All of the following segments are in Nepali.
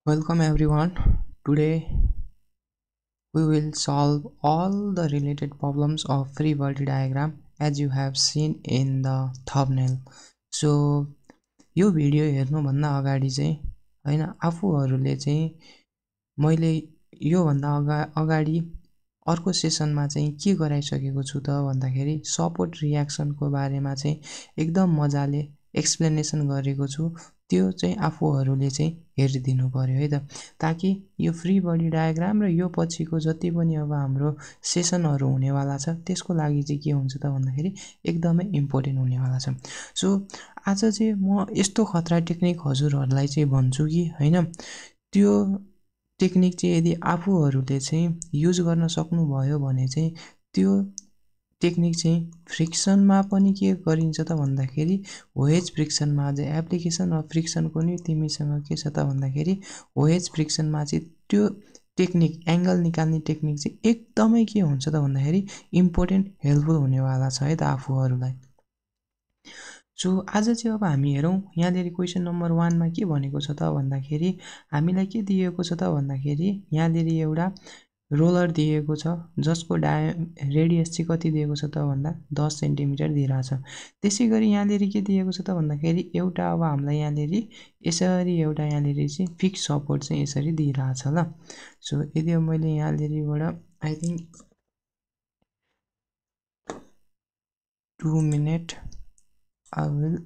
Welcome everyone. Today we will solve all the related problems of free body diagram as you have seen in the thumbnail. So यो भिडियो हेर्नु भन्दा अगाडि चाहिँ हैन आफूहरुले चाहिँ मैले यो भन्दा अगाडि अर्को सेसनमा चाहिँ के गराइसकेको छु त भन्दाखेरि सपोर्ट रियाक्सनको बारेमा चाहिँ एकदम मजाले एक्सप्लेनेसन गरेको छु। त्यो चाहिँ आफूहरुले चाहिँ हेरिदिनु पर्यो है त, ताकि यो फ्री बडी डायग्राम र यो पछिको जति पनि अब हाम्रो सेसनहरु हुनेवाला छ त्यसको लागि चाहिँ के हुन्छ त भन्दाखेरि एकदमै इम्पोर्टेन्ट हुनेवाला छ। सो आज चाहिँ म यस्तो खतरा टेक्निक हजुरहरुलाई चाहिँ भन्छु कि हैन, त्यो टेक्निक चाहिँ यदि आफूहरुले चाहिँ युज गर्न सक्नुभयो भने चाहिँ त्यो टेक्निक चाहिँ फ्रिक्सनमा पनि के गरिन्छ त भन्दाखेरि वेज फ्रिक्सनमा चाहिँ एप्लिकेसन अफ फ्रिक्सनको नि तिमीसँग के छ त भन्दाखेरि वेज फ्रिक्सनमा चाहिँ त्यो टेक्निक एंगल निकाल्ने टेक्निक चाहिँ एकदमै के हुन्छ त भन्दाखेरि इम्पोर्टेन्ट हेल्पफुल हुनेवाला छ है त आफूहरुलाई। सो आज चाहिँ अब हामी हेरौं यहाँनेरि क्वेशन नम्बर 1 मा के भनेको छ त भन्दाखेरि हामीलाई के दिएको छ त भन्दाखेरि यहाँनेरि एउटा रोलर दिएको छ जसको रेडियस चाहिँ कति दिएको छ त भन्दा 10 सेन्टिमिटर दिइरा छ। त्यसैगरी यहाँनेरि के दिएको छ त भन्दाखेरि एउटा अब हामीलाई यहाँनेरि यसरी एउटा यहाँनेरि चाहिँ फिक्स सपोर्ट चाहिँ यसरी दिइरा छ ल। सो यदि अब मैले यहाँनेरिबाट I think 2 minute I will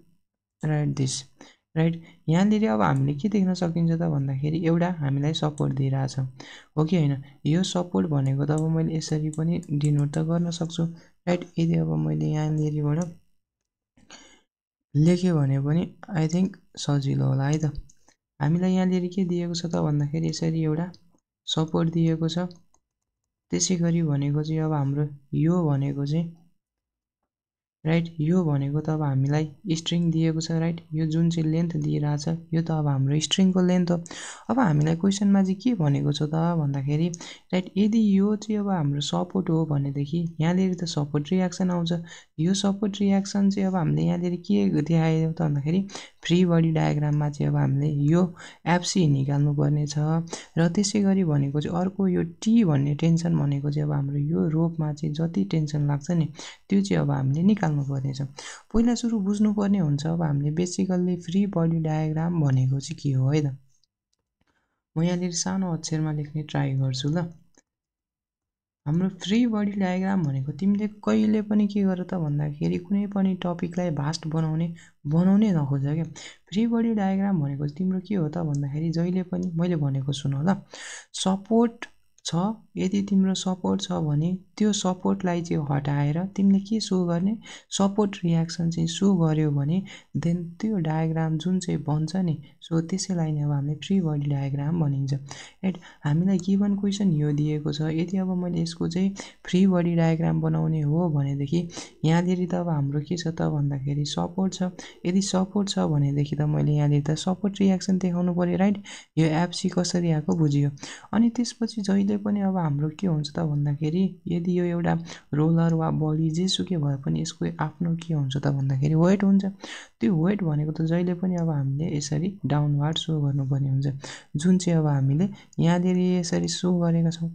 write this right. यहाँनेरि अब हामीले के देख्न सकिन्छ त भन्दाखेरि एउटा हामीलाई सपोर्ट दिइरा छ हो कि हैन। यो सपोर्ट भनेको त अब मैले यसरी पनि डिनोट त गर्न सक्छु राइट। यदि अब मैले यहाँनेरिबाट लेखे भने पनि आई थिंक सजिलो होला है त। हामीलाई यहाँनेरि के दिएको छ त भन्दाखेरि यसरी एउटा सपोर्ट दिएको छ। त्यसैगरी भनेको चाहिँ अब हाम्रो यो भनेको चाहिँ राइट, यो भनेको त अब हामीलाई स्ट्रिङ दिएको छ राइट। यो जुन चाहिँ लेन्थ दिइरा छ यो त अब हाम्रो स्ट्रिङको लेन्थ हो। अब हामीलाई क्वेशनमा चाहिँ के भनेको छ त भन्दाखेरि राइट, यदि यो चाहिँ अब हाम्रो सपोर्ट हो भनेदेखि यहाँनेरि त सपोर्ट रियाक्सन आउँछ। यो सपोर्ट रियाक्सन चाहिँ अब हामीले यहाँनेरि के देखायो त भन्दाखेरि फ्री बडी डायग्राममा चाहिँ अब हामीले यो एफसी निकाल्नु पर्ने छ र त्यसैगरी भनेको चाहिँ अर्को यो टी भन्ने टेन्सन भनेको चाहिँ अब हाम्रो यो रोपमा चाहिँ जति टेन्सन लाग्छ नि त्यो चाहिँ अब हामीले निकाल्नु पर्ने छ। पहिला सुरु बुझ्नु पर्ने हुन्छ अब हामीले बेसिकल्ली फ्री बडी डायग्राम भनेको चाहिँ के हो है त। म यहाँनेरि सानो अक्षरमा लेख्ने ट्राई गर्छु ल। हाम्रो फ्री बडी डायग्राम भनेको तिमीले कहिले पनि के गर त भन्दाखेरि कुनै पनि टपिकलाई भास्ट बनाउनै नखोज के। फ्री बडी डायग्राम भनेको तिम्रो के हो त भन्दाखेरि जहिले पनि मैले भनेको सुन ल, सपोर्ट छ यदि तिम्रो सपोर्ट छ भने त्यो सपोर्टलाई चाहिँ हटाएर तिमीले के सो गर्ने सपोर्ट रियाक्सन चाहिँ सो गर्यो भने देन त्यो डायग्राम जुन चाहिँ बन्छ नि सो त्यसैलाई नै अब हामीले फ्री बडी डायग्राम भनिन्छ राइट। हामीलाई गिवन क्वेशन यो दिएको छ, यदि अब मैले यसको चाहिँ फ्री बडी डायग्राम बनाउने हो भनेदेखि यहाँनेरि त अब हाम्रो के छ त भन्दाखेरि सपोर्ट छ। यदि सपोर्ट छ भनेदेखि त मैले यहाँनेरि त सपोर्ट रियाक्सन देखाउनु पर्यो राइट। यो एफसी कसरी आको बुझियो। अनि त्यसपछि जहिले पनि अब हाम्रो के हुन्छ त भन्दाखेरि यदि यो एउटा रोलर वा बडी जेसुकै भए पनि यसको आफ्नो के हुन्छ त भन्दाखेरि वेट हुन्छ। त्यो वेट भनेको त जहिले पनि अब हामीले यसरी डाउनवार्ड सो गर्नुपर्ने हुन्छ, जुन चाहिँ अब हामीले यहाँनेरि यसरी सो गरेका छौं।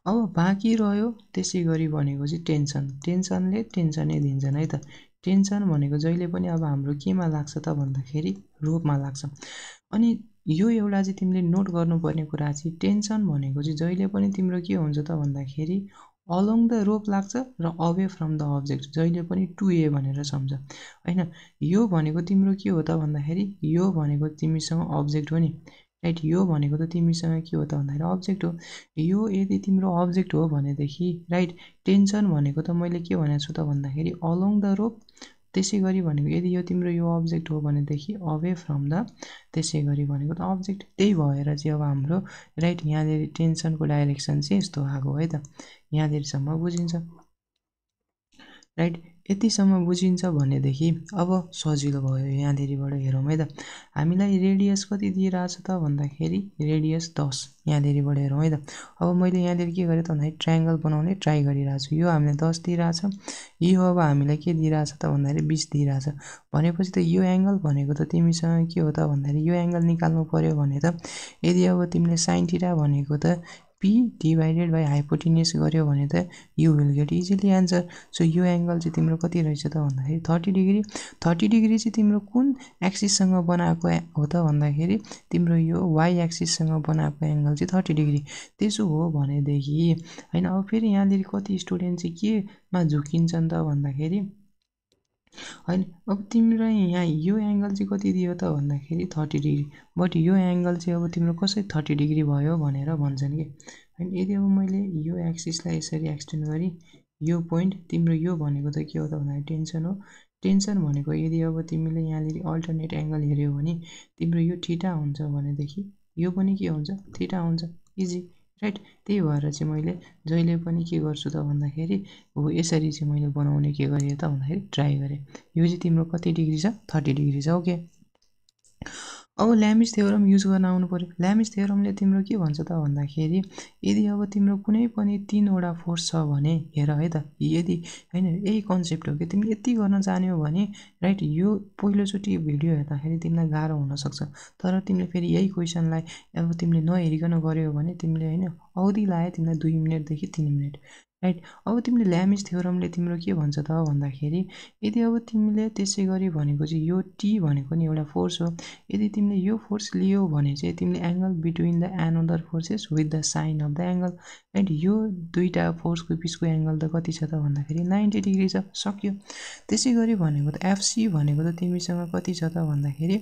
अब बाँकी रह्यो त्यसैगरी भनेको चाहिँ टेन्सन। टेन्सनले टेन्सनै दिन्छन् है त। टेन्सन भनेको जहिले पनि अब हाम्रो केमा लाग्छ त भन्दाखेरि रोपमा लाग्छ। अनि यो एउटा चाहिँ तिमीले नोट गर्नुपर्ने कुरा चाहिँ टेन्सन भनेको चाहिँ जहिले पनि तिम्रो के हुन्छ त भन्दाखेरि अलोङ द रोप लाग्छ र अवे फ्रम द अब्जेक्ट जहिले पनि 2a भनेर सम्झ हैन। यो भनेको तिम्रो के हो त भन्दाखेरि यो भनेको तिमीसँग अब्जेक्ट हो नि राइट। यो भनेको त तिमीसँग के हो त भन्दाखेरि अब्जेक्ट हो। यो यदि तिम्रो अब्जेक्ट हो भनेदेखि राइट, टेन्सन भनेको त मैले के भनेको छु त भन्दाखेरि अलोङ द रोप। त्यसैगरी भनेको यदि यो तिम्रो यो अब्जेक्ट हो भनेदेखि अवे फ्रम द, त्यसैगरी भनेको त अब्जेक्ट। त्यही भएर चाहिँ अब हाम्रो राइट यहाँनेरि टेन्सनको डाइरेक्सन चाहिँ यस्तो आको है त। यहाँनेरिसम्म बुझिन्छ राइट। यतिसम्म बुझिन्छ भनेदेखि अब सजिलो भयो। यहाँदेखिबाट हेरौँ है त। हामीलाई रेडियस कति दिइरहेछ त भन्दाखेरि रेडियस 10 यहाँदेखिबाट हेरौँ है त। अब मैले यहाँनिर के गरेँ त भन्दाखेरि ट्रायङ्गल बनाउने ट्राई गरिरहेको छु। यो हामीलाई 10 दिइरहेछ, यो अब हामीलाई के दिइरहेछ त भन्दाखेरि 20 दिइरहेछ। भनेपछि त यो एङ्गल भनेको त तिमीसँग के हो त भन्दाखेरि यो एङ्गल निकाल्नु पर्यो भने त यदि अब तिमीले साइन थीटा भनेको त p डिभाइडेड बाई हाइपोटेन्युस गर्यो भने त you will get easily answer. So यो एङ्गल चाहिँ तिम्रो कति रहेछ त भन्दाखेरि 30 डिग्री। 30 डिग्री चाहिँ तिम्रो कुन एक्सिससँग बनाएको हो त भन्दाखेरि तिम्रो यो वाइ एक्सिससँग बनाएको एङ्गल चाहिँ 30 डिग्री। त्यसो हो भनेदेखि हैन, अब फेरि यहाँनिर कति स्टुडेन्ट चाहिँ केमा झुकिन्छन् त भन्दाखेरि हैन, अब तिमीलाई यहाँ यो एङ्गल चाहिँ कति दियो त भन्दाखेरि 30 डिग्री, बट यो एङ्गल चाहिँ अब तिम्रो कसरी 30 डिग्री भयो भनेर भन्छन् कि हैन। यदि अब मैले यो एक्सिसलाई यसरी एक्सटेन्ड गरी यो पोइन्ट तिम्रो यो भनेको त के हो त भन्दाखेरि टेन्सन हो। टेन्सन भनेको यदि अब तिमीले यहाँनिर अल्टरनेट एङ्गल हेऱ्यौ भने तिम्रो यो थीटा हुन्छ भनेदेखि यो पनि के हुन्छ थीटा हुन्छ, इजी राइट। त्यही भएर चाहिँ मैले जहिले पनि के गर्छु त भन्दाखेरि हो यसरी चाहिँ मैले बनाउने के गरेँ त भन्दाखेरि ट्राई गरेँ। यो चाहिँ तिम्रो कति डिग्री छ 30 डिग्री छ। ओके, अब ल्यामिस थ्योरम युज गर्न आउनु पर्यो। ल्यामिस थ्योरमले तिम्रो के भन्छ त भन्दाखेरि यदि अब तिम्रो कुनै पनि 3वटा फोर्स छ भने हेर है त, यदि हैन यही कन्सेप्ट हो कि तिमीले यति गर्न जान्यौ भने राइट यो पहिलोचोटि भिडियो हेर्दाखेरि तिमीलाई गाह्रो हुनसक्छ, तर तिमीले फेरि यही क्वेसनलाई अब तिमीले नहेरिकन गर्यौ भने तिमीले हैन अवधि लाग्यो तिमीलाई 2 मिनेटदेखि 3 मिनेट राइट। अब तिमीले ल्यामिस थ्योरमले तिम्रो के भन्छ त भन्दाखेरि यदि अब तिमीले त्यसै गरी भनेको चाहिँ यो टी भनेको नि एउटा फोर्स हो, यदि तिमीले यो फोर्स लियौ भने चाहिँ तिमीले angle between the another forces with the sine of the angle right. यो दुईटा फोर्सको बिचको एङ्गल त कति छ त भन्दाखेरि 90 डिग्री छ, सक्यो। त्यसै गरी भनेको त एफसी भनेको त तिमीसँग कति छ त भन्दाखेरि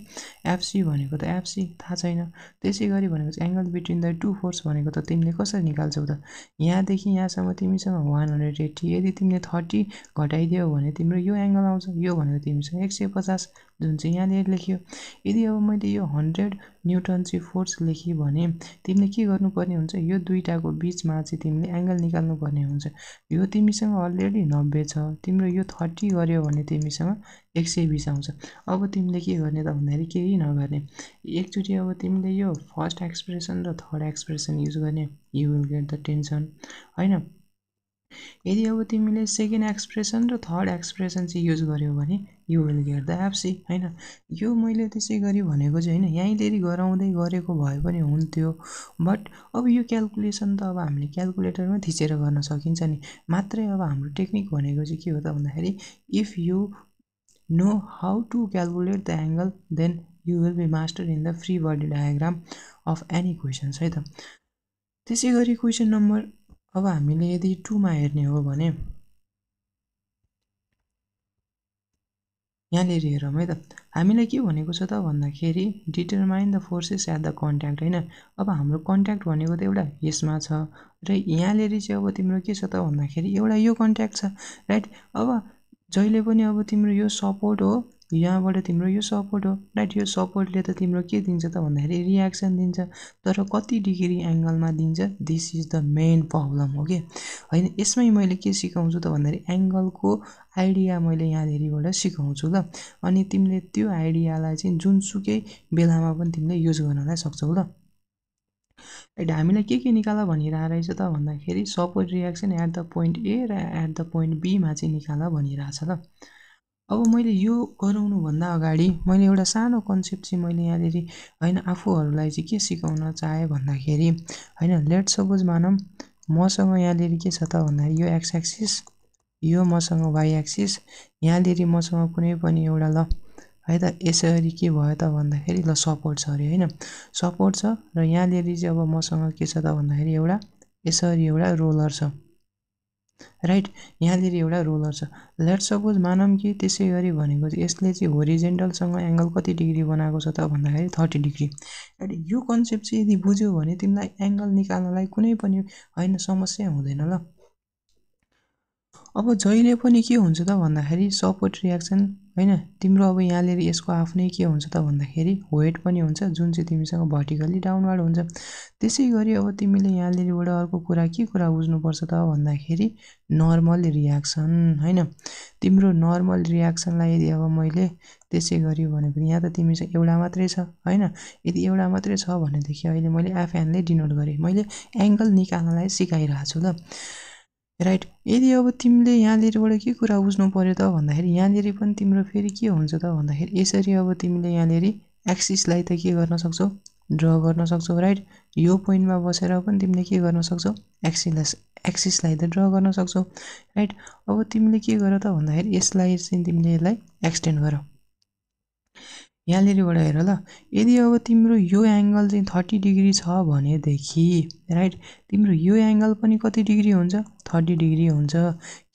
एफसी भनेको त एफसी थाहा छैन। त्यसै गरी भनेको चाहिँ angle between the two force भनेको त तिमीले कसरी निकाल्छौ त, यहाँदेखि यहाँसम्म तिमीसँग 180, यदि तिमीले 30 घटाइदियौ भने तिम्रो यो एङ्गल आउँछ, यो भनेको तिमीसँग 150 जुन चाहिँ यहाँनिर लेखियो। यदि अब मैले यो 100 न्युटन चाहिँ फोर्स लेखेँ भने तिमीले के गर्नुपर्ने हुन्छ, यो दुईटाको बिचमा चाहिँ तिमीले एङ्गल निकाल्नुपर्ने हुन्छ। यो तिमीसँग अलरेडी 90 छ, तिम्रो यो 30 गर्यो भने तिमीसँग 120 आउँछ। अब तिमीले के गर्ने त भन्दाखेरि केही नगर्ने, एकचोटि अब तिमीले यो फर्स्ट एक्सप्रेसन र थर्ड एक्सप्रेसन युज गर्ने, you will get the tension हैन। यदि अब तिमीले सेकेन्ड एक्सप्रेसन र थर्ड एक्सप्रेसन चाहिँ युज गर्यौ भने you will get the FC हैन। यो मैले त्यसै गरी भनेको चाहिँ हैन, यहीँनेरि गराउँदै गरेको भए पनि हुन्थ्यो, बट अब यो क्यालकुलेसन त अब हामीले क्यालकुलेटरमा थिचेर गर्न सकिन्छ नि। मात्रै अब हाम्रो टेक्निक भनेको चाहिँ के हो त भन्दाखेरि if you know how to calculate the angle then you will be master in the free body diagram of any questions है त। त्यसै गरी क्वेसन नम्बर अब हामीले यदि 2 मा हेर्ने हो भने यहाँनिर हेरौँ है त। हामीलाई के भनेको छ त भन्दाखेरि determine the forces at the contact हैन। अब हाम्रो कन्ट्याक्ट भनेको त एउटा यसमा छ र यहाँनिर चाहिँ अब तिम्रो के छ त भन्दाखेरि एउटा यो कन्ट्याक्ट छ राइट। अब जहिले पनि अब तिम्रो यो सपोर्ट हो, यहाँबाट तिम्रो यो सपोर्ट हो राइट। यो सपोर्टले त तिम्रो के दिन्छ त भन्दाखेरि रियाक्सन दिन्छ, तर कति डिग्री एङ्गलमा दिन्छ, this is the main problem हो कि हैन। यसमै मैले के सिकाउँछु त भन्दाखेरि एङ्गलको आइडिया मैले यहाँनिरबाट सिकाउँछु ल। अनि तिमीले त्यो आइडियालाई चाहिँ जुनसुकै बेलामा पनि तिमीले युज गर्नलाई सक्छौ ल। राइट, हामीलाई के निकाल भनिरहेको रहेछ त भन्दाखेरि support reaction at the point A र एट द पोइन्ट बीमा चाहिँ निकाल भनिरहेछ ल। अब मैले यो गराउनुभन्दा अगाडि मैले एउटा सानो कन्सेप्ट चाहिँ मैले यहाँनिर हैन आफूहरूलाई चाहिँ के सिकाउन चाहेँ भन्दाखेरि हैन, लेट सपोज मानौँ मसँग यहाँनिर के छ त भन्दाखेरि यो एक्स एक्सिस, यो मसँग वाइ एक्सिस, यहाँनिर मसँग कुनै पनि एउटा ल है त यसरी के भयो त भन्दाखेरि ल सपोर्ट छ अरे हैन, सपोर्ट छ र यहाँनिर चाहिँ अब मसँग के छ त भन्दाखेरि एउटा यसरी एउटा रोलर छ राइट। यहाँनिर एउटा रोलर छ। लेट सपोज मानौँ कि त्यसै गरी भनेको चाहिँ यसले चाहिँ होरिजेन्टलसँग एङ्गल कति डिग्री बनाएको छ त भन्दाखेरि 30 डिग्री। यो कन्सेप्ट चाहिँ यदि बुझ्यौ भने तिमीलाई एङ्गल निकाल्नलाई कुनै पनि हैन समस्या हुँदैन ल। अब जहिले पनि के हुन्छ त भन्दाखेरि सपोर्ट रियाक्सन हैन तिम्रो अब यहाँलेर यसको आफ्नै के हुन्छ त भन्दाखेरि वेट पनि हुन्छ जुन चाहिँ तिमीसँग भर्टिकली डाउनवार्ड हुन्छ। त्यसैगरी अब तिमीले यहाँलेरबाट अर्को कुरा के कुरा बुझ्नुपर्छ त भन्दाखेरि नर्मल रियाक्सन हैन तिम्रो नर्मल रियाक्सनलाई यदि अब मैले त्यसैगरी भनेको यहाँ त तिमीसँग एउटा मात्रै छ हैन यदि एउटा मात्रै छ भनेदेखि अहिले मैले एफएनले डिनोट गरेँ मैले एंगल निकाल्नलाई सिकाइरहेको छु ल राइट। यदि अब तिमीले यहाँलेरबाट के कुरा बुझ्नु पर्यो त भन्दाखेरि यहाँलेर पनि तिम्रो फेरि के हुन्छ त भन्दाखेरि यसरी अब तिमीले यहाँलेर एक्सिसलाई त के गर्न सक्छौ ड्र गर्न सक्छौ राइट। यो पोइन्टमा बसेर पनि तिमीले के गर्न सक्छौ एक्सिसलाई त ड्र गर्न सक्छौ राइट। अब तिमीले के गर त भन्दाखेरि यसलाई चाहिँ तिमीले यसलाई एक्सटेन्ड गर यहाँलेरबाट हेर ल यदि अब तिम्रो यो एंगल चाहिँ 30 डिग्री छ भनेदेखि राइट तिम्रो यो एंगल पनि कति डिग्री हुन्छ 30 डिग्री हुन्छ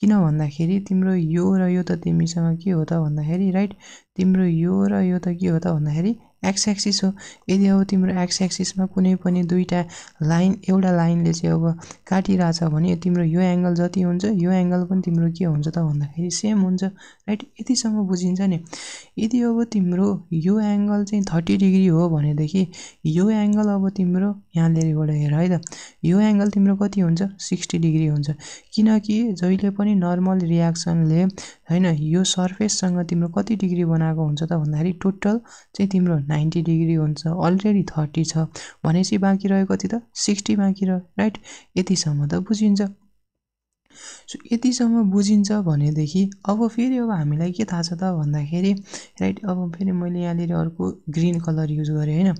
किन भन्दाखेरि तिम्रो यो र यो त तिमीसँग के हो त भन्दाखेरि राइट तिम्रो यो र यो त के हो त भन्दाखेरि एक्स एक्सिस हो। यदि अब तिम्रो एक्स एक्सिसमा कुनै पनि दुईटा लाइन एउटा लाइनले चाहिँ अब काटिरहेछ भने तिम्रो यो एंगल जति हुन्छ यो एंगल पनि तिम्रो के हुन्छ त भन्दाखेरि सेम हुन्छ राइट यतिसम्म बुझिन्छ नि। यदि अब तिम्रो यो एंगल चाहिँ 30 डिग्री हो भनेदेखि यो एंगल अब तिम्रो यहाँलेरबाट हेर है त यो एंगल तिम्रो कति हुन्छ 60 डिग्री हुन्छ किनकि जहिले पनि नर्मल रियाक्सनले हैन यो सर्फेससँग तिम्रो कति डिग्री बनाएको हुन्छ त भन्दाखेरि टोटल चाहिँ तिम्रो 90 डिग्री हुन्छ अलरेडी 30 छ भनेपछि बाँकी रह्यो कति त 60 बाँकी रह्यो राइट यतिसम्म त बुझिन्छ। सो यतिसम्म बुझिन्छ भनेदेखि अब फेरि अब हामीलाई के थाहा छ त भन्दाखेरि राइट अब फेरि मैले यहाँनिर अर्को ग्रीन कलर युज गरेँ हैन।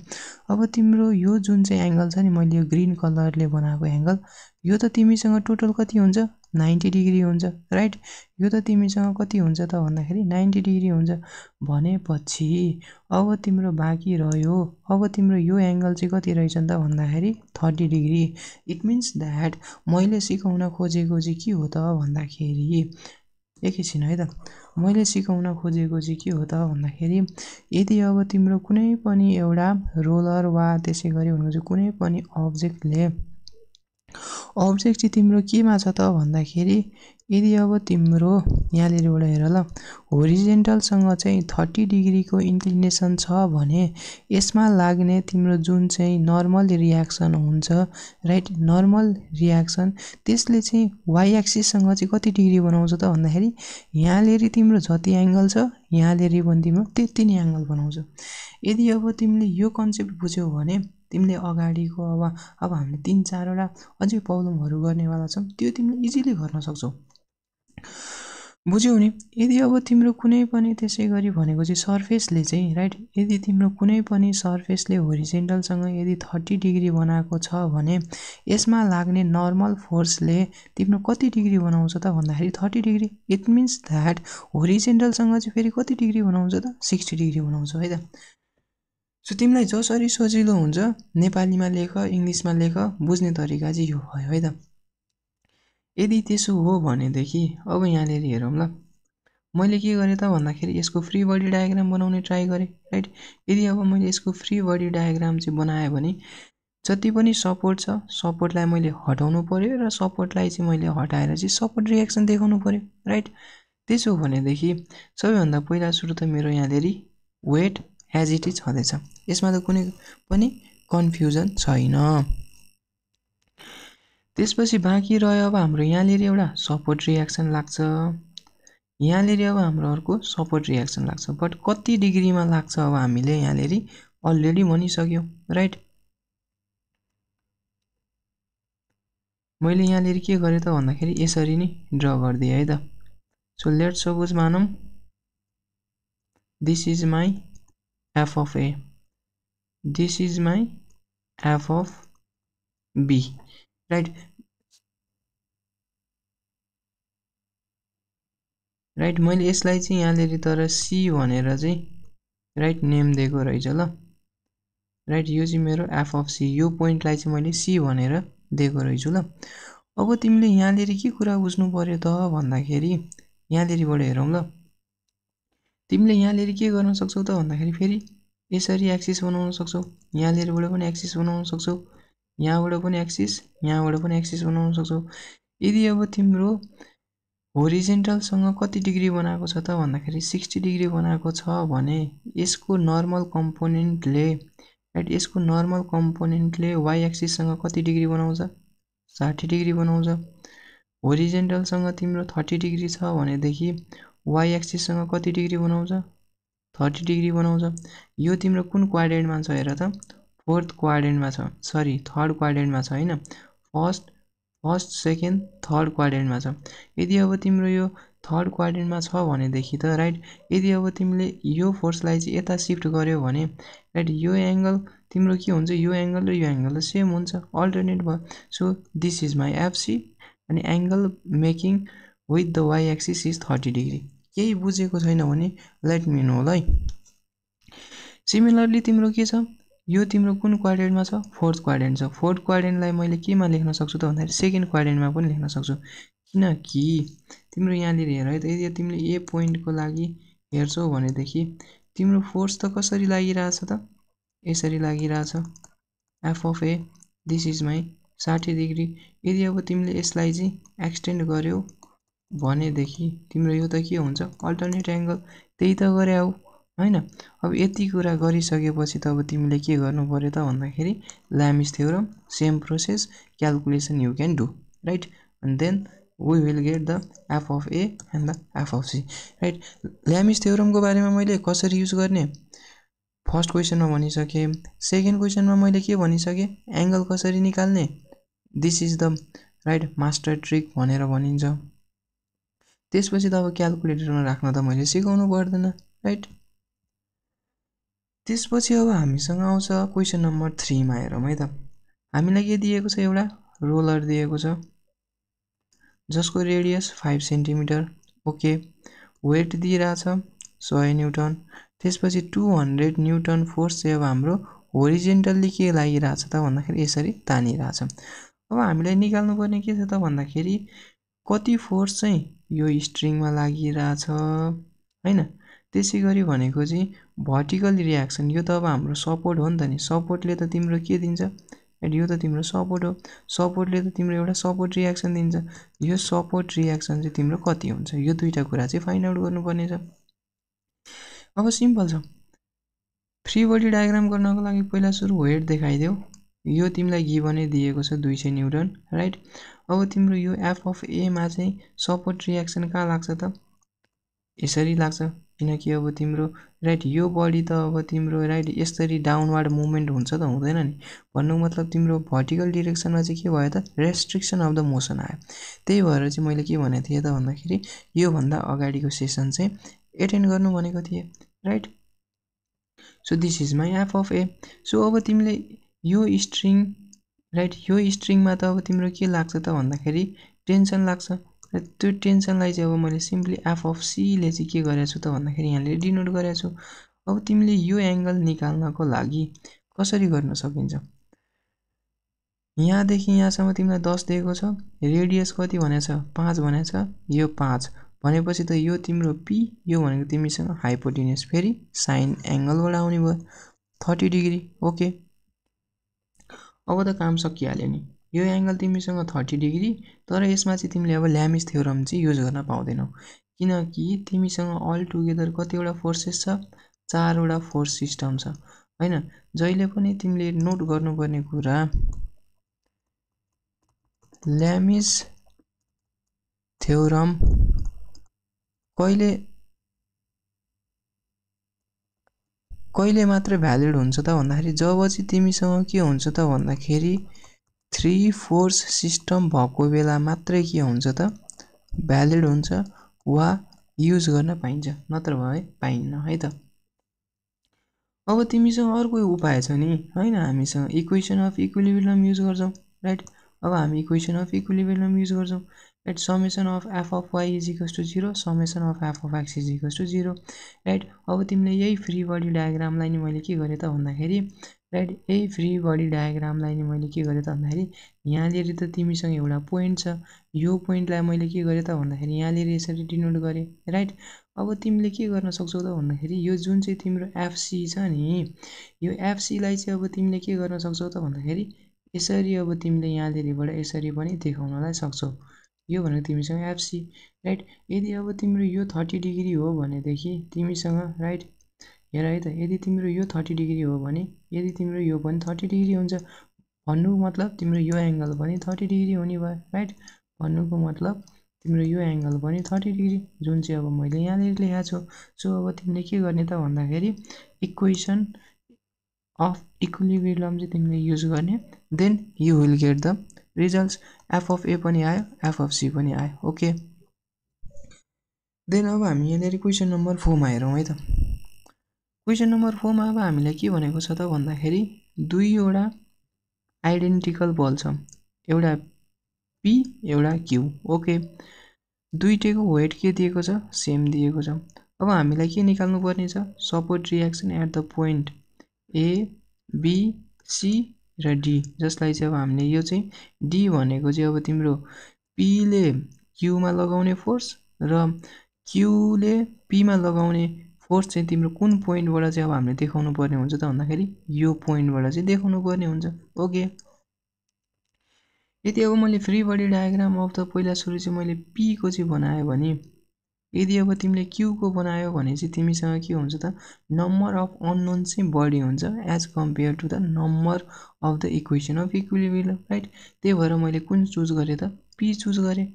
अब तिम्रो यो जुन चाहिँ एंगल छ नि मैले यो ग्रीन कलरले बनाएको एंगल यो त तिमीसँग टोटल कति हुन्छ 90 डिग्री हुन्छ राइट यो त तिमीसँग कति हुन्छ त भन्दाखेरि 90 डिग्री हुन्छ भनेपछि अब तिम्रो बाँकी रह्यो अब तिम्रो यो एंगल चाहिँ कति रहेछ त भन्दाखेरि 30 डिग्री। इट मिन्स दैट मैले सिकाउन खोजेको चाहिँ के हो त भन्दाखेरि एकैछिन है त मैले सिकाउन खोजेको चाहिँ के हो त भन्दाखेरि यदि अब तिम्रो कुनै पनि एउटा रोलर वा त्यसैगरी भनेको चाहिँ कुनै पनि अब्जेक्ट चाहिँ तिम्रो केमा छ त भन्दाखेरि यदि अब तिम्रो यहाँलेरबाट हेर ल होरिजेन्टलसँग चाहिँ 30 डिग्रीको इन्क्लिनेसन छ भने यसमा लाग्ने तिम्रो जुन चाहिँ नर्मल रियाक्सन हुन्छ राइट नर्मल रियाक्सन त्यसले चाहिँ वाइ एक्सिससँग चाहिँ कति डिग्री बनाउँछ त भन्दाखेरि यहाँलेर तिम्रो जति एंगल छ यहाँलेर पनि तिम्रो त्यति नै एंगल बनाउँछ। यदि अब तिमीले यो कन्सेप्ट बुझ्यौ भने तिमीले अगाडिको अब हामीले 3-4 वटा अझै प्रब्लमहरु गर्नेवाला छौं त्यो तिमीले इजिली गर्न सक्छौ बुझ्यौ नि। यदि अब तिम्रो कुनै पनि त्यसैगरी भनेको चाहिँ सर्फेसले चाहिँ राइट यदि तिम्रो कुनै पनि सर्फेसले होरिजेन्टलसँग यदि 30 डिग्री बनाएको छ भने यसमा लाग्ने नर्मल फोर्सले तिम्रो कति डिग्री बनाउँछ त भन्दाखेरि 30 डिग्री। इट मिन्स दैट होरिजेन्टलसँग चाहिँ फेरि कति डिग्री बनाउँछ त 60 डिग्री बनाउँछ है त। सो तिमीलाई जसरी सजिलो हुन्छ नेपालीमा लेख इंग्लिशमा लेख बुझ्ने तरिका चाहिँ यो भयो है त। यदि त्यसो हो भनेदेखि अब यहाँलेर हेरौँ ल मैले के गरे त भन्दाखेरि यसको फ्री बडी डायग्राम बनाउने ट्राई गरे राइट। यदि अब मैले यसको फ्री बडी डायग्राम चाहिँ बनाए भने जति पनि सपोर्ट छ सपोर्टलाई मैले हटाउनु पर्यो र सपोर्टलाई चाहिँ मैले हटाएर चाहिँ सपोर्ट रियाक्सन देखाउनु पर्यो राइट। त्यसो भनेदेखि सबैभन्दा पहिला सुरु त मेरो यहाँलेर वेट एज इट इज छँदैछ यसमा त कुनै पनि कन्फ्युजन छैन। त्यसपछि बाँकी रह्यो अब हाम्रो यहाँलेर एउटा सपोर्ट रियाक्सन लाग्छ यहाँलेर अब हाम्रो अर्को सपोर्ट रियाक्सन लाग्छ बट कति डिग्रीमा लाग्छ अब हामीले यहाँलेर अलरेडी भनिसक्यौ राइट। मैले यहाँलेर के गरे त भन्दाखेरि यसरी नै ड्रा गर्दिए है त। सो लेट्स सपोज मानौं this is my f of a this is my f of b right right मैले यसलाई चाहिँ यहाँलेर तर c भनेर चाहिँ राइट नेम दिएको रहेछ ल राइट यो चाहिँ मेरो f of c यो पोइन्टलाई चाहिँ मैले c भनेर दिएको रहेछु ल। अब तिमीले यहाँलेर के कुरा बुझ्नु पर्यो त भन्दाखेरि यहाँलेरबाट हेरौँ ल तिमीले यहाँलेर के गर्न सक्छौ त भन्दाखेरि फेरि यसरी एक्सिस बनाउन सक्छौ यहाँलेरबाट पनि एक्सिस बनाउन सक्छौ यहाँबाट पनि एक्सिस यहाँबाट पनि एक्सिस बनाउन सक्छौ। यदि अब तिम्रो होरिजेन्टलसँग कति डिग्री बनाएको छ त भन्दाखेरि 60 डिग्री बनाएको छ भने यसको नर्मल कम्पोनेन्टले राइट यसको नर्मल कम्पोनेन्टले वाइ एक्सिससँग कति डिग्री बनाउँछ 60 डिग्री बनाउँछ। होरिजेन्टलसँग तिम्रो 30 डिग्री छ भनेदेखि वाइ एक्सिससँग कति डिग्री बनाउँछ 30 डिग्री बनाउँछ। यो तिम्रो कुन क्वाड्रेन्टमा छ हेर त फोर्थ क्वाड्रेन्टमा छ सरी थर्ड क्वाड्रेन्टमा छ हैन फर्स्ट सेकेन्ड थर्ड क्वाड्रेन्टमा छ। यदि अब तिम्रो यो थर्ड क्वाड्रेन्टमा छ भनेदेखि त राइट यदि अब तिमीले यो फोर्सलाई चाहिँ यता शिफ्ट गर्यो भने राइट यो एंगल तिम्रो के हुन्छ यो एंगल र यो एंगल सेम हुन्छ अल्टरनेट भयो। So this is my FC अनि angle making with the Y axis is 30 degree. केही बुझेको छैन भने लेट मी नो ल। सिमिलरली तिम्रो के छ यो तिम्रो कुन क्वाड्रेन्टमा छ फोर्थ क्वाड्रेन्ट छ। फोर्थ क्वाड्रेन्टलाई मैले केमा लेख्न सक्छु त भन्दाखेरि सेकेन्ड क्वाड्रेन्टमा पनि लेख्न सक्छु किनकि तिम्रो यहाँनिर हेर है त यदि तिमीले ए पोइन्टको लागि हेर्छौ भनेदेखि तिम्रो फोर्स त कसरी लागिरहेछ त यसरी लागिरहेछ F of A this is my 60 degree. यदि अब तिमीले यसलाई चाहिँ एक्सटेन्ड गर्यौ भनेदेखि तिम्रो यो त के हुन्छ अल्टरनेट एंगल त्यही त गरे आऊ हैन। अब यति कुरा गरिसकेपछि त अब तिमीले के गर्नु पर्यो त भन्दाखेरि Lami's theorem same process calculation you can do right and then we will get the f of a and the f of c right। ल्यामिस थ्योरमको बारेमा मैले कसरी युज गर्ने फर्स्ट क्वेशनमा भनिसके। सेकेन्ड क्वेशनमा मैले के भनिसके एंगल कसरी निकाल्ने this is the right master trick भनेर भनिन्छ। त्यसपछि त अब क्याल्कुलेटरमा राख्न त मैले सिकाउनु पर्दैन राइट। त्यसपछि अब हामीसँग आउँछ क्वेशन नम्बर 3 मा हेरौँ है त। हामीलाई के दिएको छ एउटा रोलर दिएको छ जसको रेडियस 5 सेन्टिमिटर ओके वेट दिइराछ 100 न्यूटन। त्यसपछि 200 न्यूटन फोर्स चाहिँ अब हाम्रो होरिजेन्टल्ली के लागिराछ त भन्दाखेरि यसरी तानिराछ। अब हामीलाई निकाल्नु पर्ने के छ त भन्दाखेरि कति फोर्स चाहिँ यो स्ट्रिङमा लागिराछ हैन। त्यसैगरी भनेको चाहिँ भर्टिकल रियाक्सन यो त अब हाम्रो सपोर्ट हो नि त नि सपोर्टले त तिम्रो के दिन्छ यो त तिम्रो सपोर्ट हो सपोर्टले त तिम्रो एउटा सपोर्ट रियाक्सन दिन्छ। यो सपोर्ट रियाक्सन चाहिँ तिम्रो कति हुन्छ यो दुईटा कुरा चाहिँ फाइन्ड आउट गर्नुपर्ने छ। अब सिम्पल छ फ्री बडी डायग्राम गर्नको लागि पहिला सुरु वेट देखाइदेऊ यो तिमीलाई गिभनै दिएको छ 200 न्यूटन राइट। अब तिम्रो यो एफ अफ ए मा चाहिँ सपोर्ट रियाक्सन कहाँ लाग्छ त यसरी लाग्छ किनकि अब तिम्रो राइट यो बडी त अब तिम्रो राइट यसरी डाउनवर्ड मुभमेन्ट हुन्छ त हुँदैन नि भन्नु मतलब तिम्रो भर्टिकल डाइरेक्सनमा चाहिँ के भयो त रेस्ट्रिक्सन अफ द मोसन आयो। त्यही भएर चाहिँ मैले के भनेको थिएँ त भन्दाखेरि यो भन्दा अगाडिको सेसन चाहिँ एटेन्ड गर्नु भनेको थिएँ right. So this is my F of A. So अब तिमीले यो स्ट्रिङ राइट यो स्ट्रिङमा त अब तिम्रो के लाग्छ त भन्दाखेरि टेन्सन लाग्छ र त्यो टेन्सनलाई चाहिँ अब मैले सिम्पली एफ अफ सी ले चाहिँ के गरेको छु त भन्दाखेरि यहाँले डिनोट गरेको छु। अब तिमीले यो एंगल निकाल्नको लागि कसरी गर्न सकिन्छ यहाँदेखि यहाँसम्म तिमीलाई 10 दिएको छ रेडियस कति भनेछ 5 भनेछ यो 5 भनेपछि त यो तिम्रो पी यो भनेको तिमीसँग हाइपोटेन्युस फेरि साइन एंगलबाट आउने भयो 30 डिग्री ओके। अब त काम सकिहाल्यो नि यो एंगल तिमीसँग 30 डिग्री तर यसमा चाहिँ तिमीले अब ल्यामिस थ्योरम चाहिँ युज गर्न पाउँदैनौ किनकि तिमीसँग अल टुगेदर कतिवटा फोर्सेस छ 4 वटा फोर्स सिस्टम छ हैन। जहिले पनि तिमीले नोट गर्नुपर्ने कुरा ल्यामिस थ्योरम कहिले मात्र भ्यालिड हुन्छ त भन्दाखेरि जब चाहिँ तिमीसँग के हुन्छ त भन्दाखेरि 3 फोर्स सिस्टम भएको बेला मात्रै के हुन्छ त भ्यालिड हुन्छ वा युज गर्न पाइन्छ नत्र भए पाइन्न है त। अब तिमीसँग अर्को उपाय छ नि हैन हामीसँग इक्वेसन अफ इक्विलिब्रियम युज गर्छौं राइट। अब हामी इक्वेसन अफ इक्विलिब्रियम युज गर्छौं right summation of F of y is equals to 0 summation of F of x is equals to 0 right. अब तिमीले यही फ्री बडी डायग्रामलाई नि मैले के गरे त भन्दाखेरि राइट यही फ्री बडी डायग्रामलाई नि मैले के गरे त भन्दाखेरि यहाँनिर त तिमीसँग एउटा पोइन्ट छ यो पोइन्टलाई मैले के गरे त भन्दाखेरि यहाँनिर यसरी डिनोट गरे राइट। अब तिमीले के गर्न सक्छौ त भन्दाखेरि यो जुन चाहिँ तिम्रो एफसी छ नि यो एफसी लाई चाहिँ अब तिमीले के गर्न सक्छौ त भन्दाखेरि यसरी अब तिमीले यहाँनिरबाट यसरी पनि देखाउनलाई सक्छौ यो भनेको तिमीसँग एफसी राइट। यदि अब तिम्रो यो 30 डिग्री हो भनेदेखि तिमीसँग राइट हेर है त, यदि तिम्रो यो 30 डिग्री हो भने यदि तिम्रो यो पनि 30 डिग्री हुन्छ भन्नुको मतलब तिम्रो यो एंगल पनि 30 डिग्री हुने भयो राइट। भन्नुको मतलब तिम्रो यो एंगल पनि 30 डिग्री, जुन चाहिँ अब मैले यहाँनिर लेखेको छु। सो अब तिमीले के गर्ने त भन्दाखेरि इक्वेसन अफ इक्विलिब्रियम चाहिँ तिमीले युज गर्ने, then you will get the results. F of A पनि आयो, एफ अफ सी पनि आयो। ओके, देन अब हामी यहाँनिर क्वेसन नम्बर 4 मा हेरौँ है त। क्वेसन नम्बर 4 मा अब हामीलाई के भनेको छ त भन्दाखेरि दुईवटा आइडेन्टिकल बल छ, एउटा पी एउटा क्यू। ओके, दुईटैको वेट के दिएको छ, सेम दिएको छ। अब हामीलाई के निकाल्नु पर्ने छ, support reaction at the point A B C र डी, जसलाई चाहिँ अब हामीले यो चाहिँ डी भनेको चाहिँ अब तिम्रो पीले क्यूमा लगाउने फोर्स र क्यूले पीमा लगाउने फोर्स चाहिँ तिम्रो कुन पोइन्टबाट चाहिँ अब हामीले देखाउनु पर्ने हुन्छ त भन्दाखेरि यो पोइन्टबाट चाहिँ देखाउनु पर्ने हुन्छ। ओके, यदि अब मैले free body diagram of the पहिला सुरु चाहिँ मैले पी को चाहिँ बनाएँ भने, यदि अब तिमीले क्यू को बनायो भने चाहिँ तिमीसँग के हुन्छ त, नम्बर अफ अननोन चाहिँ बढी हुन्छ as compare to the number of the equation of equilibrium right. त्यही भएर मैले कुन चुज गरेँ त, पी चुज गरेँ।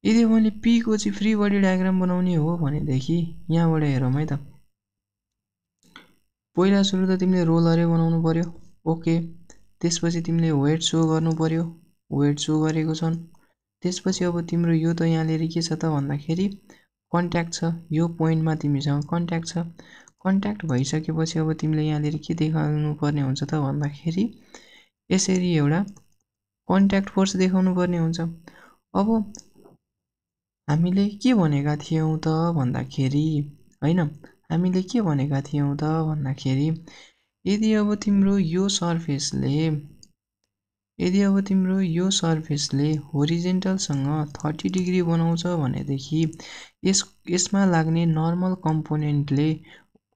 यदि मैले पी को चाहिँ फ्री बडी डायग्राम बनाउने हो भनेदेखि यहाँबाट हेरौँ है त, पहिला सुरु त तिमीले रोलरै बनाउनु पर्यो। ओके, त्यसपछि तिमीले वेट सो गर्नु पर्यो, वेट सो गरेको छन्। त्यसपछि अब तिम्रो यो त यहाँनिर के छ त भन्दाखेरि कन्ट्याक्ट छ, यो पोइन्टमा तिमीसँग कन्ट्याक्ट छ। कन्ट्याक्ट भइसकेपछि अब तिमीले यहाँनिर के देखाउनु पर्ने हुन्छ त भन्दाखेरि यसरी एउटा कन्ट्याक्ट फोर्स देखाउनु पर्ने हुन्छ। अब हामीले के भनेका थियौँ त भन्दाखेरि हैन, हामीले के भनेका थियौँ त भन्दाखेरि यदि अब तिम्रो यो सर्फेसले होरिजेन्टलसँग 30 डिग्री बनाउँछ भनेदेखि यसमा लाग्ने नर्मल कम्पोनेन्टले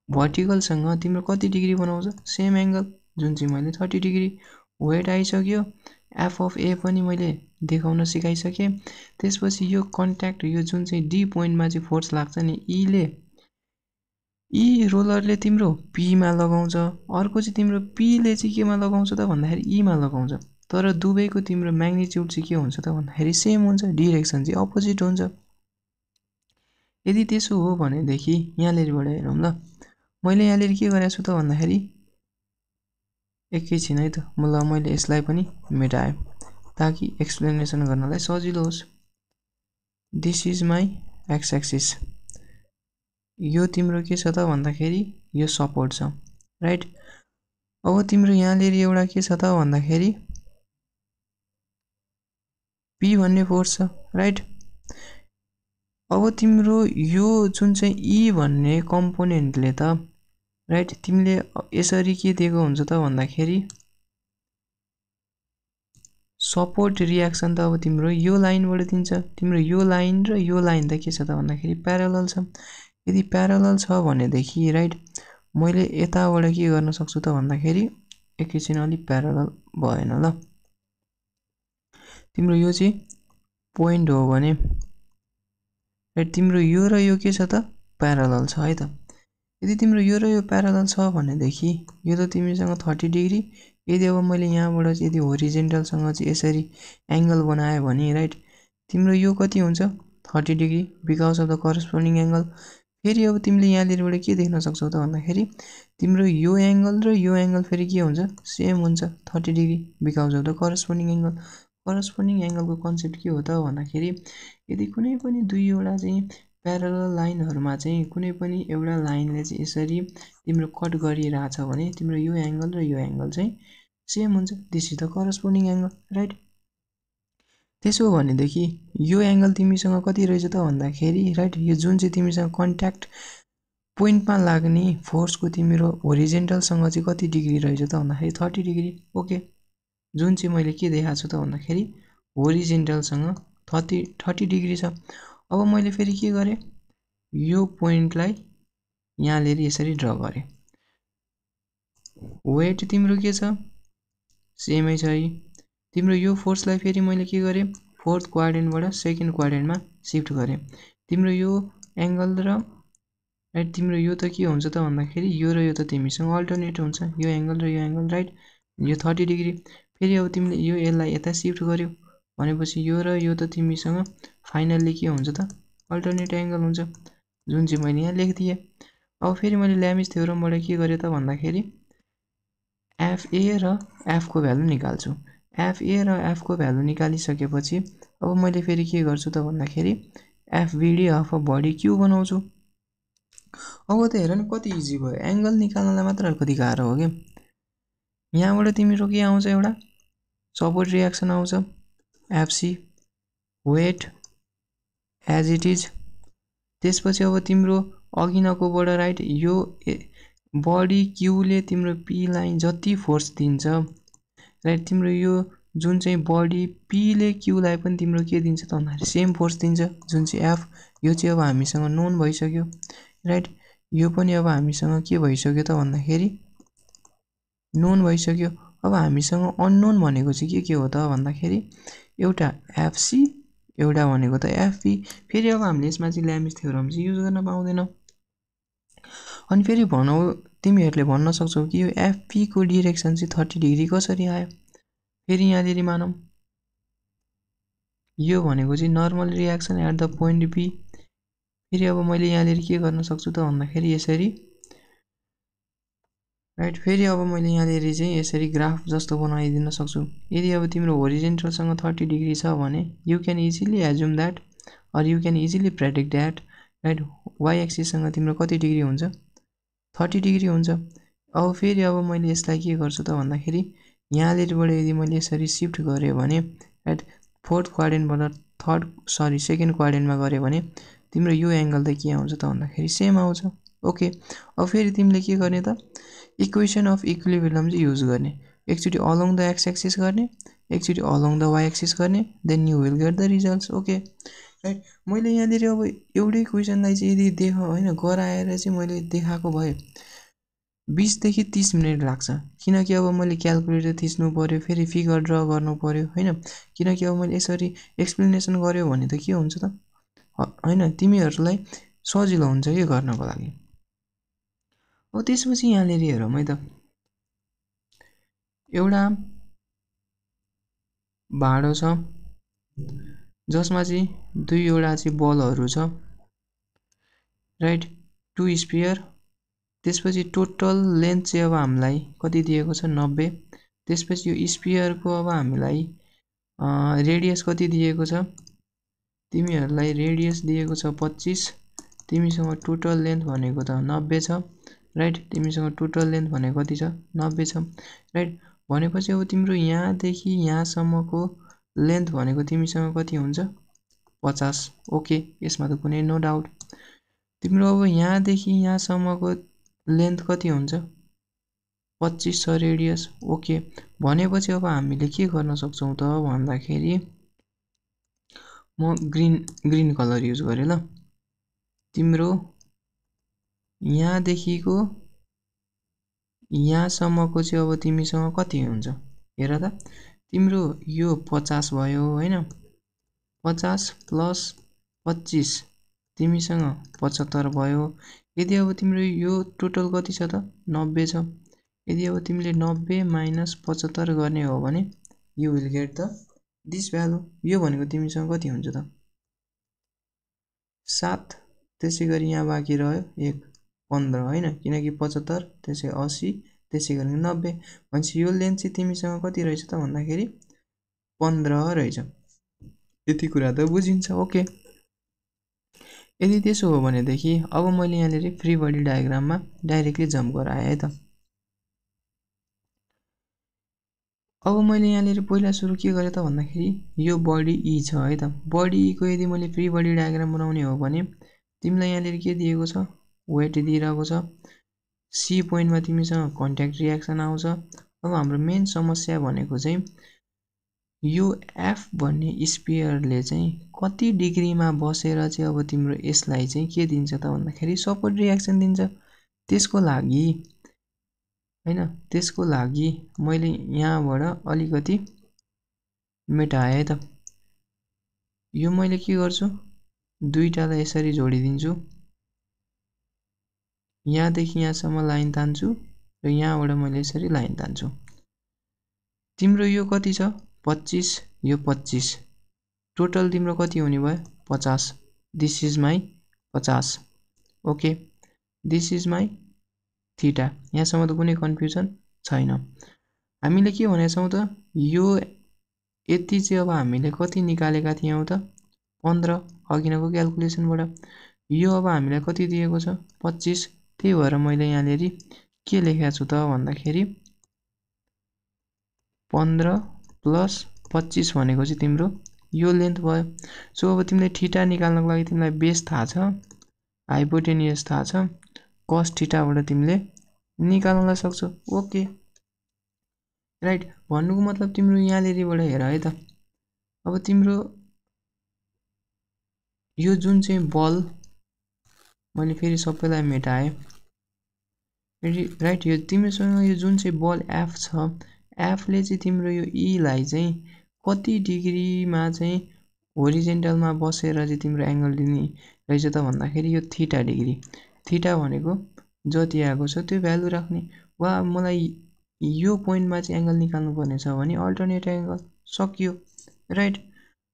भर्टिकलसँग तिम्रो कति डिग्री बनाउँछ, सेम एंगल, जुन चाहिँ मैले 30 डिग्री। वेट आइसक्यो, एफ अफ ए पनि मैले देखाउन सिकाइसकेँ। त्यसपछि यो कन्ट्याक्ट, यो जुन चाहिँ डी पोइन्टमा चाहिँ फोर्स लाग्छ नि, ई रोलरले तिम्रो पीमा लगाउँछ, अर्को चाहिँ तिम्रो पीले चाहिँ केमा लगाउँछ त भन्दाखेरि ईमा लगाउँछ। तर दुवैको तिम्रो म्याग्निट्युड चाहिँ के हुन्छ त भन्दाखेरि सेम हुन्छ, डिरेक्सन चाहिँ अपोजिट हुन्छ। यदि त्यसो हो भनेदेखि यहाँनिरबाट हेरौँ ल, मैले यहाँनिर के गरेको छु त भन्दाखेरि एकैछिन है त, मैले यसलाई पनि मेटाएँ ताकि एक्सप्लेनेसन गर्नलाई सजिलो होस्। This is my x axis, यो तिम्रो के छ त भन्दाखेरि यो सपोर्ट छ राइट। अब तिम्रो यहाँनिर एउटा के छ त भन्दाखेरि पी भन्ने फोर्स छ राइट। अब तिम्रो यो जुन चाहिँ ई भन्ने कम्पोनेन्टले त राइट तिमीले यसरी के दिएको हुन्छ त भन्दाखेरि सपोर्ट रियाक्सन त अब तिम्रो यो लाइनबाट दिन्छ। तिम्रो यो लाइन र यो लाइन त के छ त भन्दाखेरि प्यारलल छ। यदि प्यारलल छ भनेदेखि राइट मैले यताबाट के गर्न सक्छु त भन्दाखेरि एकैछिन अलि प्यारलल भएन ल, तिम्रो यो चाहिँ पोइन्ट हो भने राइट तिम्रो यो र यो के छ त प्यारलल छ है त। यदि तिम्रो यो र यो प्यारलल छ भनेदेखि यो त तिमीसँग 30 डिग्री। यदि अब मैले यहाँबाट यदि होरिजेन्टलसँग चाहिँ यसरी एंगल बनाएँ भने राइट तिम्रो यो कति हुन्छ 30 degree because of the corresponding angle. फेरि अब तिमीले यहाँनिरबाट के देख्न सक्छौ त भन्दाखेरि तिम्रो यो एंगल र यो एंगल फेरि के हुन्छ, सेम हुन्छ 30 degree because of the corresponding angle. Corresponding एंगलको कन्सेप्ट के हो त भन्दाखेरि यदि कुनै पनि दुईवटा चाहिँ प्यारलल लाइनहरुमा चाहिँ कुनै पनि एउटा लाइनले चाहिँ यसरी तिम्रो कट गरिरहेछ भने तिम्रो यो एंगल र यो एंगल चाहिँ सेम हुन्छ, this is the corresponding angle right. त्यसो भनेदेखि यो एंगल तिमीसँग कति रहेछ त भन्दाखेरि राइट यो जुन चाहिँ तिमीसँग कन्ट्याक्ट पोइन्टमा लाग्ने फोर्सको तिम्रो होरिजेन्टलसँग चाहिँ कति डिग्री रहेछ त भन्दाखेरि 30 डिग्री। ओके, जुन चाहिँ मैले के देखाएको छु त भन्दाखेरि होरिजेन्टलसँग 30 डिग्री छ। अब मैले फेरि के गरेँ, यो पोइन्टलाई यहाँनिर यसरी ड्रा गरेँ। वेट तिम्रो के छ, सेमै छ है। तिम्रो यो फोर्सलाई फेरि मैले के गरेँ, फोर्थ क्वाड्रेन्टबाट सेकेन्ड क्वाड्रेन्टमा सिफ्ट गरेँ। तिम्रो यो एंगल र राइट तिम्रो यो त के हुन्छ त भन्दाखेरि यो र यो त तिमीसँग अल्टरनेट हुन्छ, यो एंगल र यो एंगल राइट, यो 30 डिग्री। फेरि अब तिमीले यो यसलाई यता सिफ्ट गर्यो भनेपछि यो र यो त तिमीसँग फाइनल्ली के हुन्छ त अल्टरनेट एंगल हुन्छ, जुन चाहिँ मैले यहाँ लेखिदिएँ। अब फेरि मैले ल्यामिज थ्योरमबाट के गरेँ त भन्दाखेरि एफए र एफको भ्यालु निकाल्छु। एफए र एफको भ्यालु निकालिसकेपछि अब मैले फेरि के गर्छु त भन्दाखेरि एफबिडी अफ अ बडी क्यू बनाउँछु। अब त हेर न कति इजी भयो, एंगल निकाल्नलाई मात्र अलिकति गाह्रो हो क्या। यहाँबाट तिम्रो के आउँछ, एउटा सपोर्ट रियाक्सन आउँछ FC weight as it is. त्यसपछि अब तिम्रो अघि नकोबाट राइट यो बडी क्यूले तिम्रो पीलाई जति फोर्स दिन्छ राइट, तिम्रो यो जुन चाहिँ बडी पीले क्यूलाई पनि तिम्रो के दिन्छ त भन्दाखेरि सेम फोर्स दिन्छ जुन चाहिँ एफ। यो चाहिँ अब हामीसँग नोन भइसक्यो राइट, यो पनि अब हामीसँग के भइसक्यो त भन्दाखेरि नोन भइसक्यो। अब हामीसँग अननोन भनेको चाहिँ के हो त भन्दाखेरि एउटा एफसी एउटा भनेको त एफपी। फेरि अब हामीले यसमा चाहिँ ल्यामिज थ्योरम चाहिँ युज गर्न पाउँदैनौँ। अनि फेरि भनौँ तिमीहरूले भन्न सक्छौ कि यो एफपी को डिरेक्सन चाहिँ 30 डिग्री कसरी आयो। फेरि यहाँनिर मानौँ यो भनेको चाहिँ normal reaction at the point B. फेरि अब मैले यहाँनिर के गर्न सक्छु त भन्दाखेरि यसरी राइट, फेरि अब मैले यहाँनिर चाहिँ यसरी ग्राफ जस्तो बनाइदिन सक्छु। यदि अब तिम्रो होरिजेन्टलसँग 30 डिग्री छ भने you can easily assume that or you can easily predict that right Y एक्सिससँग तिम्रो कति डिग्री हुन्छ 30 डिग्री हुन्छ। अब फेरि अब मैले यसलाई के गर्छु त भन्दाखेरि यहाँनिरबाट यदि मैले यसरी सिफ्ट गरेँ भने राइट फोर्थ क्वाड्रेन्टबाट सेकेन्ड क्वाड्रेन्टमा गरेँ भने तिम्रो यो एंगल त के आउँछ त भन्दाखेरि सेम आउँछ। ओके, अब फेरि तिमीले के गर्ने त इक्वेसन अफ इक्विलिब्रियम चाहिँ युज गर्ने। एकचोटि अलोङ द एक्स एक्सिस गर्ने, एकचोटि अलोङ द वाइ एक्सिस गर्ने, then you will get the results. Okay right, मैले यहाँनिर अब एउटै क्वेसनलाई चाहिँ यदि होइन गराएर चाहिँ मैले देखाएको भए 20 देखि 30 मिनट लाग्छ, किनकि अब मैले क्यालकुलेटर थिच्नु पर्यो, फेरि फिगर ड्र गर्नु पर्यो होइन। किनकि अब मैले यसरी एक्सप्लेनेसन गर्यो भने त के हुन्छ त होइन तिमीहरूलाई सजिलो हुन्छ के गर्नको लागि। अब त्यसपछि यहाँनिर हेरौँ है त, एउटा भाँडो छ जसमा चाहिँ दुईवटा चाहिँ बलहरू छ राइट, 2 स्पियर। त्यसपछि टोटल लेन्थ चाहिँ अब हामीलाई कति दिएको छ 90। त्यसपछि यो स्पियरको अब हामीलाई रेडियस कति दिएको छ, तिमीहरूलाई रेडियस दिएको छ 25। तिमीसँग टोटल लेन्थ भनेको त 90 छ राइट, तिमीसँग टोटल लेन्थ भनेको कति छ 90 छ राइट। भनेपछि अब तिम्रो यहाँदेखि यहाँसम्मको लेन्थ भनेको तिमीसँग कति हुन्छ 50। ओके, यसमा त कुनै नो डाउट। तिम्रो अब यहाँदेखि यहाँसम्मको लेन्थ कति हुन्छ 25 छ रेडियस। ओके, भनेपछि अब हामीले के गर्न सक्छौँ त भन्दाखेरि म ग्रीन कलर युज गरेँ ल। तिम्रो यहाँदेखिको यहाँसम्मको चाहिँ अब तिमीसँग कति हुन्छ हेर त, तिम्रो यो 50 भयो होइन, 50 प्लस 25 तिमीसँग 75 भयो। यदि अब तिम्रो यो टोटल कति छ त 90 छ। यदि अब तिमीले 90 माइनस 75 गर्ने हो भने you will get the this value. यो भनेको तिमीसँग कति हुन्छ त 7। त्यसै गरी यहाँ बाँकी रह्यो 1 15 होइन, किनकि 75 त्यसै 80 त्यसै गरी 90। भनेपछि यो लेन्थ चाहिँ तिमीसँग कति रहेछ त भन्दाखेरि 15 रहेछ। यति कुरा त बुझिन्छ। ओके, यदि त्यसो हो भनेदेखि अब मैले यहाँनिर फ्री बडी डायग्राममा डाइरेक्टली जम्प गराएँ है त। अब मैले यहाँनिर पहिला सुरु के गरेँ त भन्दाखेरि यो बडी ई छ है त। बडी ई को यदि मैले फ्री बडी डायग्राम बनाउने हो भने तिमीलाई यहाँनिर के दिएको छ वेट दिइरहेको छ, सी पोइन्टमा तिमीसँग कन्ट्याक्ट रियाक्सन आउँछ। अब हाम्रो मेन समस्या भनेको चाहिँ यो एफ भन्ने स्पियरले चाहिँ कति डिग्रीमा बसेर चाहिँ अब तिम्रो यसलाई चाहिँ के दिन्छ त भन्दाखेरि सपोर्ट रियाक्सन दिन्छ। त्यसको लागि हैन, त्यसको लागि मैले यहाँबाट अलिकति मेटाएँ है त। यो मैले के गर्छु दुईटालाई यसरी जोडिदिन्छु यहाँदेखि यहाँसम्म लाइन तान्छु र यहाँबाट मैले यसरी लाइन तान्छु तिम्रो यो कति छ 25 यो 25 टोटल तिम्रो कति हुने भयो 50 this is my 50 okay this is my theta यहाँसम्म त कुनै कन्फ्युजन छैन हामीले के भनेका छौं त यो यति चाहिँ अब हामीले कति निकालेका थियौं त 15 अघिनको क्याल्कुलेसनबाट यो अब हामीलाई कति दिएको छ 25 त्यही भएर मैले यहाँनेरि के लेखेको छु त भन्दाखेरि 15 प्लस 25 भनेको चाहिँ तिम्रो यो लेन्थ भयो सो अब तिमीले थीटा निकाल्नको लागि तिमीलाई बेस थाहा छ हाइपोटेन्युस थाहा छ cos थीटाबाट तिमीले निकाल्न सक्छौ ओके राइट भन्नुको मतलब तिम्रो यहाँनेरिबाट हेर है त अब तिम्रो यो जुन चाहिँ बल मैले फेरि सबैलाई मेटाए राइट यो तिमीसँग यो जुन चाहिँ बल F छ F ले चाहिँ तिम्रो यो E लाई चाहिँ कति डिग्रीमा चाहिँ होरिजेन्टलमा बसेर चाहिँ तिम्रो एंगल दिने रहेछ त भन्दाखेरि यो थीटा डिग्री थीटा भनेको जति आएको छ त्यो भ्यालु राख्ने वा मलाई यो पोइन्टमा चाहिँ एंगल निकाल्नु पर्ने छ भने अल्टरनेट एंगल सकियो राइट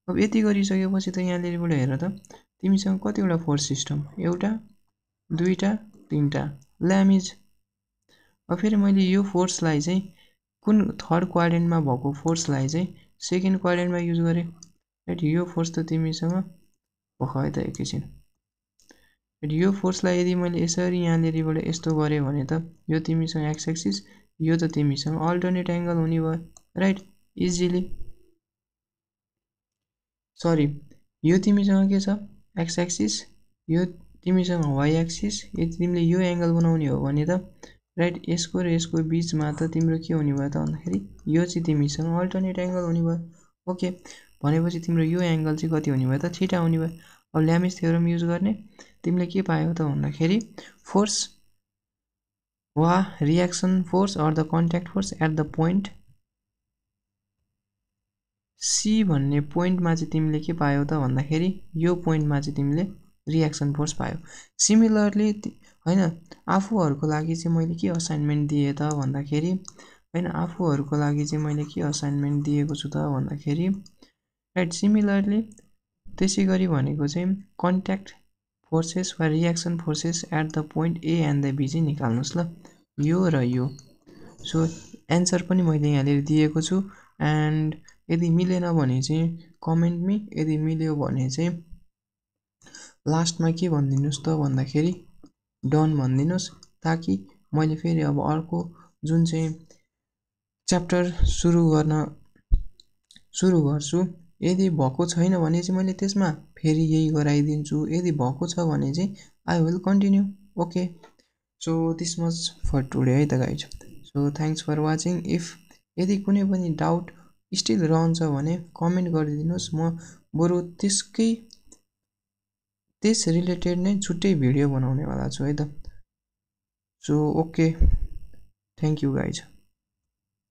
अब यति गरिसकेपछि त यहाँलेबाट हेर त तिमीसँग कतिवटा फोर्स सिस्टम एउटा दुईटा तीनटा ल्यामिज अब फेरि मैले यो फोर्सलाई चाहिँ कुन थर्ड क्वाड्रेन्टमा भएको फोर्सलाई चाहिँ सेकेन्ड क्वाड्रेन्टमा युज गरे राइट यो फोर्स त तिमीसँग भखै त एकैछिन यो फोर्सलाई यदि मैले यसरी यहाँनेरिबाट यस्तो गरे भने त यो तिमीसँग एक्स एक्सिस यो त तिमीसँग अल्टरनेट एंगल हुने भयो राइट इजिली सरी यो तिमीसँग के छ एक्स एक्सिस यो तिमीसँग वाई एक्सिस यदि तिमीले यो एंगल बनाउने हो भने त राइट यसको र यसको बीचमा त तिम्रो के हुने भयो त भन्दाखेरि यो चाहिँ तिमीसँग अल्टरनेट एंगल हुने भयो ओके भनेपछि तिम्रो यो एंगल चाहिँ कति हुने भयो त थीटा हुने भयो अब ल्यामिज थ्योरम युज गर्ने तिमीले के पायौ त भन्दाखेरि फोर्स वा reaction force or the contact force at the point C भन्ने पोइन्टमा चाहिँ तिमीले के पायौ त भन्दाखेरि यो पोइन्टमा चाहिँ तिमीले रिएक्सन फोर्स पायौ सिमिलरली हैन आफूहरुको लागि चाहिँ मैले के असाइनमेन्ट दिए त भन्दाखेरि हैन आफूहरुको लागि चाहिँ मैले के असाइनमेन्ट दिएको छु त भन्दाखेरि राइट सिमिलरली त्यसैगरी भनेको चाहिँ कन्ट्याक्ट फोर्सेस वा reaction forces at the point A and the B चाहिँ निकाल्नुस् ल यो र यो सो आन्सर पनि मैले यहाँले दिएको छु एन्ड यदि मिलेन भने चाहिँ कमेन्टमा यदि मिल्यो भने चाहिँ लास्टमा के भनिदिनुस् त भन्दाखेरि डन भनिदिनुस् ताकि मैले फेरि अब अर्को जुन चाहिँ च्याप्टर सुरु गर्छु यदि भएको छैन भने चाहिँ मैले त्यसमा फेरि यही गराइदिन्छु यदि भएको छ भने चाहिँ I will continue okay so this much for today है त guys so thanks for watching if यदि कुनै पनि डाउट स्टिल रहन्छ भने कमेन्ट गरिदिनुस् म बरु त्यस रिलेटेड नै छुट्टै भिडियो बनाउने वाला छु है त so okay thank you guys